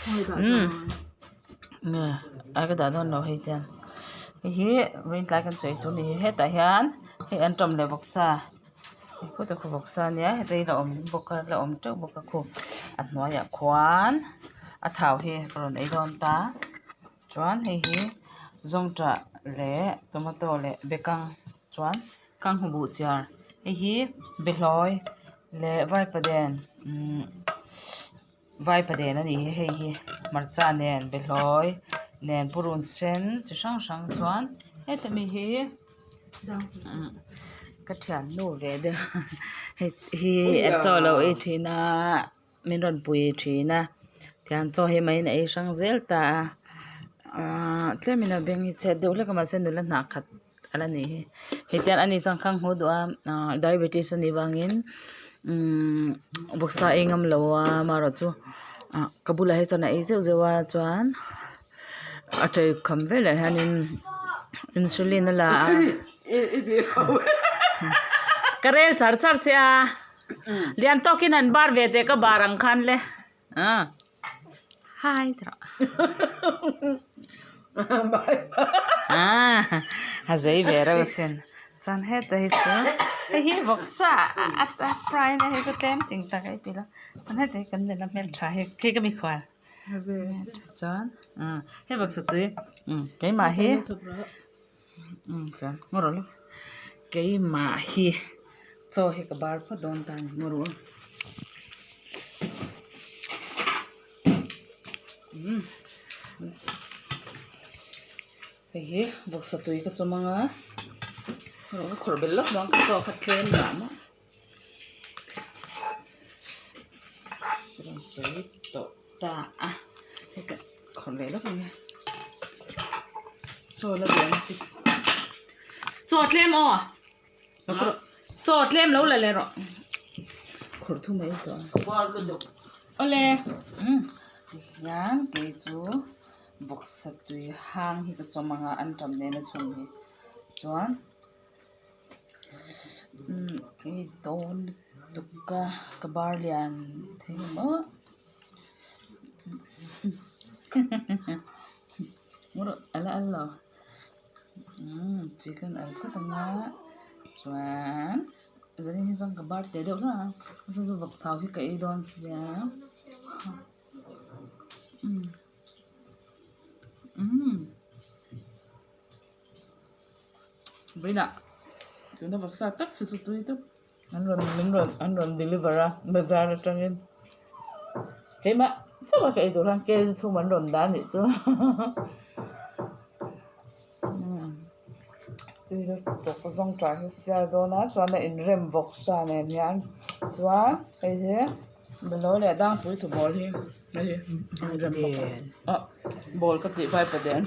Umm nge a ka dah dawn lo hei hian hei hi vawiin tlai kan sawi tur a ni hetah hian hei anṭam leh vawksa khutah khu vawksa a nia heta hi la awm bawk a la awm teuh bawk a khu a hnuaiah khuan a thau hi ka rawn ei dawn ta chuan hei hi zawngṭah leh tomato leh bekang chuan kanghu buh chiar hei hi behlawi leh vaipaden umm vaipaden a nih hi hei hi hmarcha nen behlawi nen purun sen chi hrang hrang chuan heta mi hi umm ka thiannu ve deuh hei hi chaw lo ei thin a min rawn pui thin a tihian chaw hi mahin a ei hrang zel ta a ahh tlemin a beng hi chhet deuh hlek a mahse nula hnah khat a la nih hi hei tian ani chuan khang haw duh a ahh diabetes a nih vangin umm vawksa a ei ngam lo a amaherawhchu ah ka bulah hi chuan a ei zeuh zeuh a chuan a tei kham veleh hianin insulin a la a ka rel char char che a lian tawkin an bar ve teh ka bar ang khan le ah hi ti rawh ah a zei ve reuh asin chuan heta hi chu hei hi vawksa a fry na hi chu tlem ting tak a ipil a chuan heta hi kan nula hmeltha hi khi ka mikhual chuan hei vawksa tui keimah hi keimah hi chaw hi ka bar phawt dawn ta a ni maw ru hei hi vawksa tui ka chawm ang a ka khawrh belh lawk dawn ka chaw kha tlem dah mah ka rawn sawi tawh ta a hei ka khawrh leh lawk ang e chaw la duh ang chi chaw tlem aw chaw tlem lo la leh rawh khawrh thu mai tawh awle tihian kei chu vawksa tui hang hi ka chawm ang a anṭam nena chhun hi chuan. Umm tui dawn lutuk a ka bar lian thei maw a la al lo umm chicken al phawt ang a chuan zanin hi chuan ka bar teh deuh hlek ang chu chu vawk thau hi ka ei dawn sia umm umm. Vawiinah tuna vawksa tak chu chu tui tawp an rawn min rawn an rawn deliver a bazar atangin keimah chauh a ka ei tur khan kg chhung an rawn dah a nih chu umm tui lutuk zawng tah hi sial dawn a chuan a inrem vawksa nen hian chuan hei hi bawlhhlawh leh dangpui thu bawl hi hei hi a inrem bawk a ah bawl ka tih vai paden.